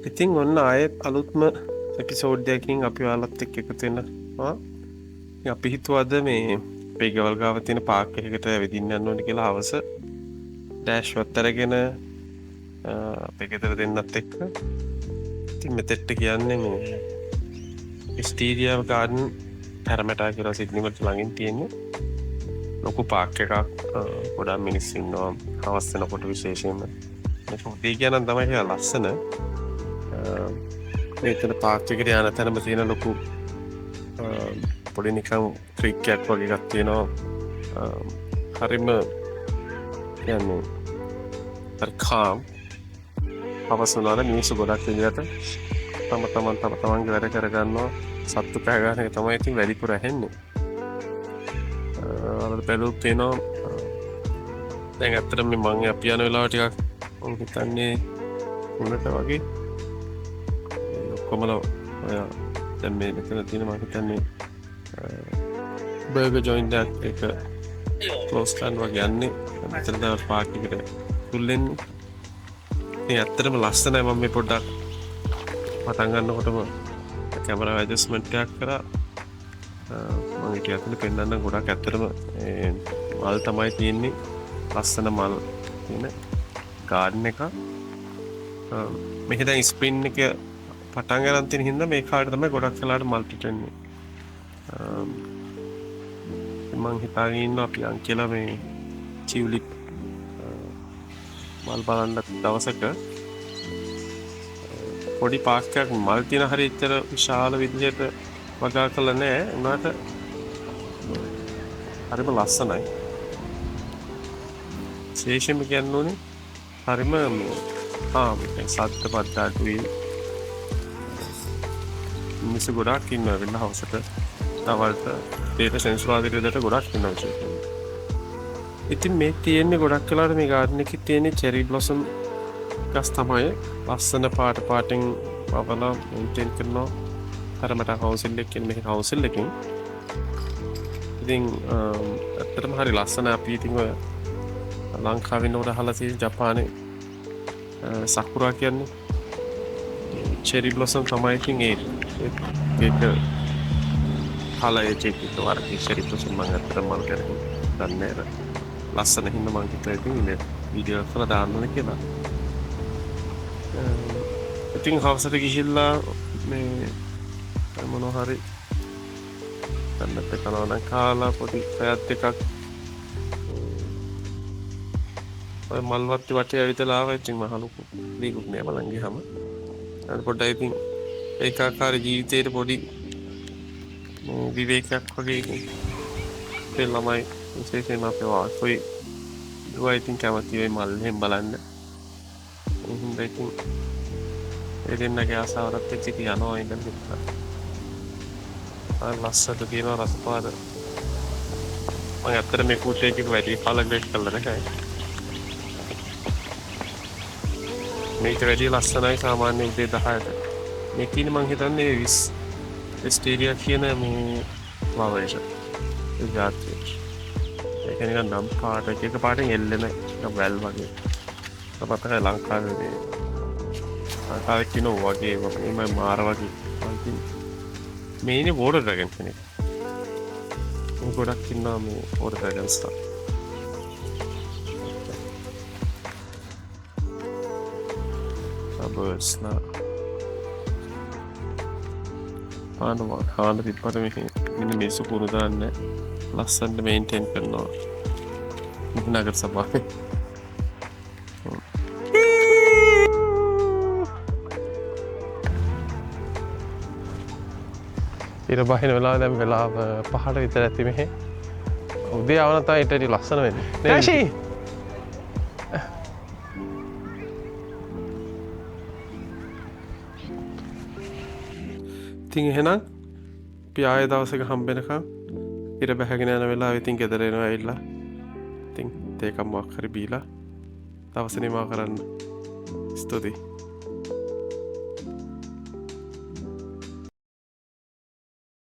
ඉතින් ඔන්න ආයෙත් අලුත්ම එපිසෝඩ් එකකින් අපි ඔයාලත් එක්ක එකතු වෙනවා. ඉතින් අපි හිතුවද මේ අපේ ගෙවල් ගාව තියෙන පාක් එකකට ඇවිදින්න යන්න ඕනේ කියලා හවස ඩෑෂ් වත් අරගෙන අපේ ගෙදර දෙන්නත් එක්ක. ඉතින් මෙතෙට්ට කියන්නේ මේ විස්ටීරියා ගාඩන් පැරමැටා කියලා සිඩ්නි වලට ළඟින් තියෙන්නේ. ලොකු පාක් එකක්. ගොඩක් මිනිස්සු ඉන්නවා හවස් වෙනකොට විශේෂයෙන්ම. මේක උදේ ගියා නම් තමයි කියලා ලස්සන. මේ එතන පාක් එකට යන තැනම තියෙන ලොකු පොඩි නිකන් ක්‍රීක් එකක් වගේ එකක් තියෙනවා. හරිම කියන්නේ හරි කාම්. හවස වුණා නම් මිනිස්සු ගොඩක් විදියට තම තමන් තම තමන්ගේ වැඩ කරගන්නවා. සත්තු කෑ ගහන එක තමයි ඉතින් වැඩිපුර ඇහෙන්නේ. ඔයාලට බැලුවොත් පේනවා. දැන් ඇත්තටම මේ මං අපි යන වෙලාව ටිකක් මං හිතන්නේ උනට වගේ. මේ ඔක්කොමලා ඔය දැන් මේ මෙතන තියෙන මං හිතන්නේ බර්ගර් ජොයින්ට් එකක් එක ක්ලෝස් කරන්න වගේ යන්නේ. මෙතන තමයි පාක් එකට තුල් වෙන්නේ. ඉතින් ඇත්තටම ලස්සනයි. මම මේ පොඩ්ඩක් පටන් ගන්නකොටම කැමරා ඇඩ්ජස්ට්මන්ට් එකක් කරා. මං හිටිය ඇතුලේ පෙන්වන්න ගොඩක් ඇත්තටම මේ මල් තමයි තියෙන්නේ. ලස්සන මල් තියෙන ගාඩන් එකක්. මෙහි දැන් ස්ප්‍රින් එක පටන් ගන්න තියෙන හින්දා මේ කාලේ තමයි ගොඩක් වෙලාවට මල් පිට වෙන්නේ. මං හිතාගෙන ඉන්නවා අපි යන් කියලා මේ ටියුලිප් මල් බලන්න දවසක. පොඩි පාක් එකක් මල් තියෙන හරිය එච්චර විශාල විදිහට වගා කළා නෑ. උනාට හරිම ලස්සනයි. විශේෂයෙන්ම කියන්න ඕනේ හරිම මේ මේ සද්ද පද්ද අඩුයි. මිනිස්සු ගොඩාක් ඉන්නවා වෙන හවසට දවල්ට දේට සෙනසුරාදා ඉරිදාට ගොඩක් ඉන්නවා විශේෂයෙන්ම. ඉතින් මේ තියෙන්නේ ගොඩක් වෙලාවට මේ ගාඩන් එකේ තියෙන්නේ චෙරි බ්ලොසම් ගස් තමයි. ලස්සන පාට පාටින් වවලා මේන්ටේන් කරනවා. තරමට කවුන්සිල් එකකින් මෙහි කවුන්සිල් එකකින්. ඉතින් ඇත්තටම හරි ලස්සනයි. අපි ඉතින් ඔය ලංකාවේ නෝර අහලා තියෙන ජපානයේ සකුරා කියන්නේ චෙරි බ්ලොසම් තමයි. ඉතින් ඒක කලර් එක එක වර්ගයේ චෙරි බ්ලොසම් මං ඇත්තටම මල් ගැන දන්නේ නෑ. ලස්සන හින්දා මං හිතුවා ඉතින් මේ වීඩියෝ එකක් කරලා දාන්න ඕනේ කියලා. ඉතින් හවසට ගිහිල්ලා මේ මොනවා හරි ගන්නත් කනවා නම් කාලා පොඩි පැයක් දෙකක් ඔය මල් වත්ති වටේ ඇවිදලා ආවා. ඉතින් මහ ලොකු දීකුත් නෑ බලන් ගියාම. අර පොඩ්ඩක් ඉතින් ඒකාකාර ජීවිතේට පොඩි මේ විවේකයක් වගේ ඉතින් අපේ ළමයි විශේෂයෙන්ම අපේ වාසුයි දුවයි ඉතින් කැමති වෙයි මල් එහෙම බලන්න. ඒ හින්දා ඉතින් ඒ දෙන්නගේ ආසාවටත් එක්ක ඉතින් යනවා ඉඳන් හිටලා. අර ලස්සනට තියෙනවා රස පාට. මං ඇත්තට මේ ෆුටේජ් එක වැඩි කලර් ග්‍රේඩ් කරලා නැහැ. මේක වැඩි ලස්සනයි සාමාන්‍ය උදේ 10ට. මේ තියෙන්නේ මං හිතන්නේ විස්ටීරියා කියන මේ ෆ්ලවර් එක. ඒ ජාතිය. ඒක නිකන් නම් පාට එක එක පාටෙන් එල්ලෙන නිකන් වැල් වගේ. මට මතකයි ලංකාවේ මේ ලංකාවේ කියන වගේ මම මේ මාර වගේ. මං ඉතින් මේ ඉන්නේ වෝටර් ඩ්‍රැගන් කෙනෙක්. මේ ගොඩක් ඉන්නවා මේ වෝටර් ඩ්‍රැගන්ස් ලා. බර්ඩ්ස් ලා. ආනවා කාන්න තිබ්බට මෙහි මෙන්න මිනිස්සු කුණු දාන්නේ ලස්සනට මේන්ටේන් කරනවා නගර සභාවේ. ඉර බහින වෙලාව දැන් වෙලාව 5ට විතර ඇති මෙහෙ. උදේ ආවනම් තමයි ඊට වැඩි ලස්සන වෙන්නේ. නේද? ඩෑෂි! ඉතින් එහෙනම් අපි ආයෙ දවසක හම්බෙනකම් ඉර බැහැගෙන යන වෙලාවෙ ඉතින් ගෙදර එනවා ඇවිල්ලා. ඉතින් තේ එකක් මොකක් හරි බීලා දවස නිමා කරන්න. ස්තුතියි.